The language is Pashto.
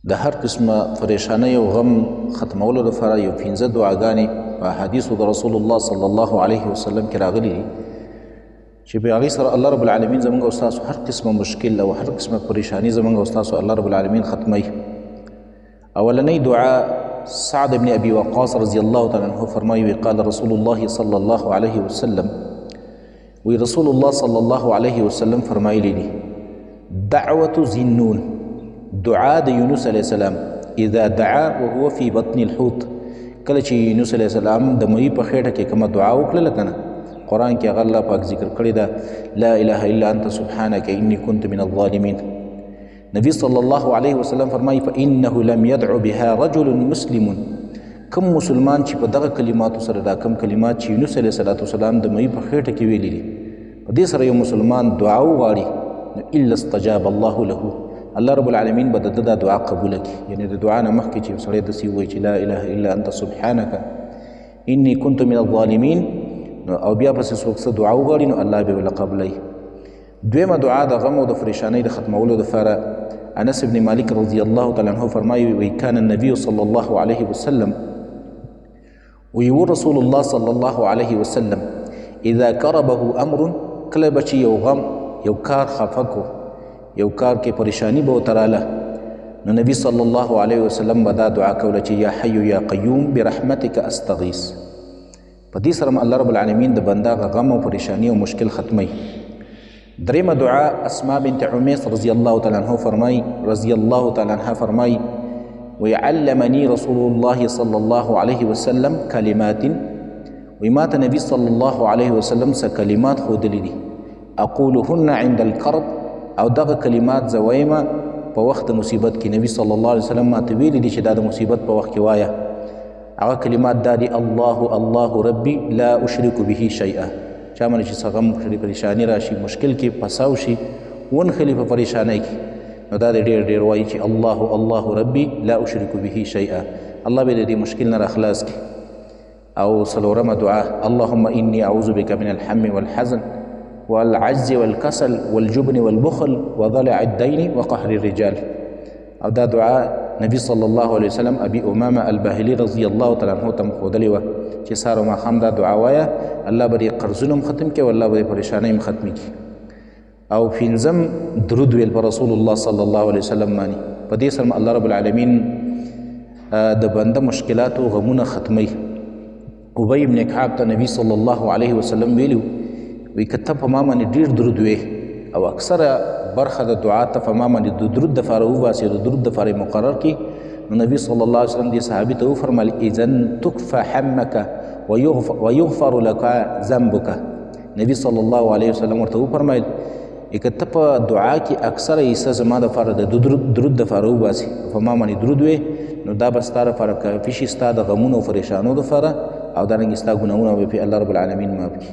د هر قسمه پریشانۍ او غم ختمولو لپاره یو پنځه دعاګانې په احادیثو د رسول الله صلی الله علیه وسلم کې راغلي دي چې په هغې سره الله رب العالمین زموږ او ستاسو هر قسمه مشکل او هر قسمه پریشاني زموږ او ستاسو الله رب العالمین ختموي. اولنۍ دعا سعد بن ابي وقاص رضی الله تعالی عنه فرمایي، قال رسول الله صلی الله علیه وسلم، وی رسول الله صلی الله علیه وسلم فرمایلی دي، دعوة ذي النون، دعا د یونس علیه السلام، اذا دعا وهو في بطن الحوت. کله چې یونس علیه السلام د مری په خېټه کې کومه دعا وکړله که نه، قرآن کې هغه الله پاک ذکر کړې ده، لا اله الا انت سبحانك اني كنت من الظالمين. نبی صلی الله علیه وسلم فرمایي، فانه لم يدع بها رجل مسلم، کم مسلمان چې په دغه کلماتو سره، دا کم کلمات چې یونس علیه السلام د مری په خېټه کې ویلي دي، په دې سره یو مسلمان دعا وغواړي نو الا استجاب الله له، الله رب العالمین به د ده دا دعا قبوله کړي. یعنې د دعا نه مخکې چې سړی داسې ووایي چې لا اله الا انت سبحانك اني كنت من الظالمین، نو او بیا پسې څوک څه دعا وغواړي نو الله به ورله قبلوي. دویمه دعا د غم او د پریشانۍ د ختمولو دپاره انس بن مالک رضی الله تعالی عنه فرمایي، وی کان النبي صلی الله علیه وسلم، وی و رسول الله صلی الله علیه وسلم اذا کربه امر، کله به چې یو غم یو کار خفه کو، یو کار کې پریشانی به ورته راله، نو نبی صلی الله علیه وسلم به دا دعا کوله چې یا حی یا قیوم برحمتک استغیث. په دې سره الله رب العالمین د بنده هغه غم او پریشانی او مشکل ختموي. درېمه دعا اسما بنت عمیس رضی الله تعالی عنه فرمایي، رضی الله تعالی عنها فرمایي، وی علمني رسول الله صلی الله علیه وسلم کلمات، وی ماته نبی صلی الله علیه وسلم څه کلمات ښودلي دي، اقولهن عند الکرب، او دغه کلمات زه وایمه په وخت د مصیبت کې. نبی صلی الله علیه وسلم ماته ویلي دي چې دا د مصیبت په وخت کې وایه. هغه کلمات دا دي، الله الله ربي لا اشرک به شیئا. چا باندې چې څه غم پریشاني راشي، مشکل کې پساو شي، ونښلي په پریشانۍ کې، نو دا دې ډېر ډېر وایي چې الله الله ربي لا اشرک به شیئا، الله به د دې مشکل نه راخلاص کړي. او څلورمه دعا، اللهم اني اعوذ بك من الهم والحزن والعجز والكسل والجبن والبخل وضلع الدين وقهر الرجال. او دا دعا نبی صلی الله علیه وسلم ابي امامه الباهلي رضی الله تعالی عنه ته ښودلې وه چې سهار او ماښام دا دعا وایه، الله به دې قرضونه هم ختم کړي او الله به دې پریشانۍ هم ختمې کړي. او پنځم درود ویل پر رسول الله صلی الله علیه وسلم باندې، په دې سره الله رب العالمین د بنده مشکلات او غمونه ختموي. ابی بن کعب ته نبی صلی الله علیه وسلم ویلي، وی که ته په ما باندې ډېر درود وې او اکثره برخه د دعا ته په ما باندې د درود دپاره وباسې، د درود دپاره یې مقرر کړي، نو نبی صلی الله علیه وسلم دې صحابي ته وفرمایل، اذن تکفى همک ویغفر لک ذنبک. نبی صلی الله علیه وسلم ورته وفرمایل، که ته په دعا کې اکثره حصه زما دپاره د درود دپاره وباسې، په ما باندې درود وې، نو دا به ستا دپاره کافي شي، ستا د غمونو او پریشانو دپاره، او دارنګه ستا ګناهونه به پرې الله رب العالمین معاف کړي.